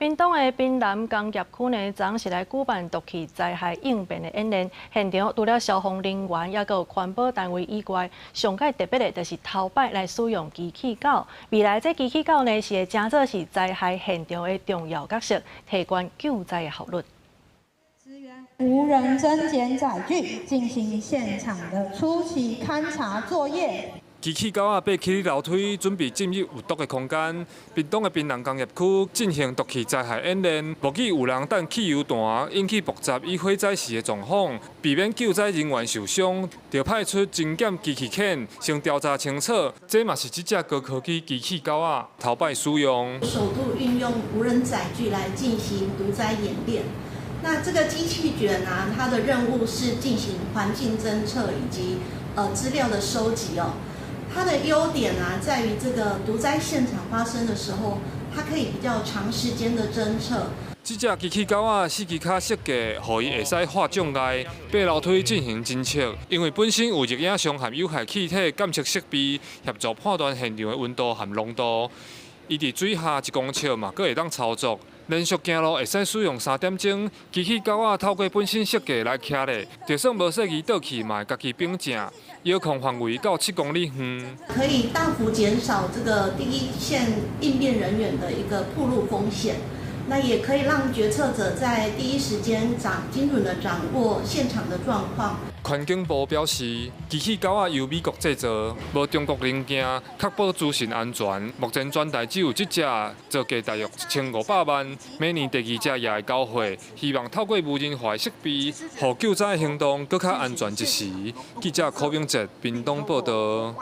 屏東的屏南工業區呢，昨是來舉辦毒氣災害應變的演練。現場除了消防人員，抑閣有環保單位以外，上蓋特別的就是頭擺來使用機器狗。未來這機器狗呢，是會成做是災害現場的重要角色，提懸救災的效率。無人偵檢載具進行現場的初期勘查作業。機器狗仔爬起樓梯，準備進入有毒的空間。屏東的屏南工業區進行毒氣災害演練，模擬有人擲汽油彈引起爆炸與火災時的狀況，避免救災人員受傷，就派出偵檢機器犬先調查清楚。這嘛是這隻高科技機器狗仔頭擺使用。首度運用無人載具來進行毒災演練。那這個機器犬啊，它的任務是進行環境偵測以及資料的收集哦。它的優點啊，在於這個毒災現場發生的時候，它可以比較長時間的偵測。這隻機器狗仔四支跤設計，予伊會使跨障礙、爬樓梯進行偵測。因為本身有熱影像和有害氣體檢測設備，協助判斷現場的溫度和濃度。伊佇水下一公尺嘛，閣會當操作。連續行路會使使用3點鐘。機器狗仔透過本身設計來徛咧，就算無細意倒去嘛會家己反正，遙控範圍到7公里遠。可以大幅減少這個第一線應變人員的一個暴露風險，那也可以讓決策者在第一時間精準的掌握現場的狀況。環境部表示，機器狗仔由美國製造，無中國零件，確保資訊安全。目前全台只有這隻，造價大約1500萬。明年第二隻也會交貨，希望透過無人化設備，予救災行動閣較安全一時。記者柯明哲屏東報道。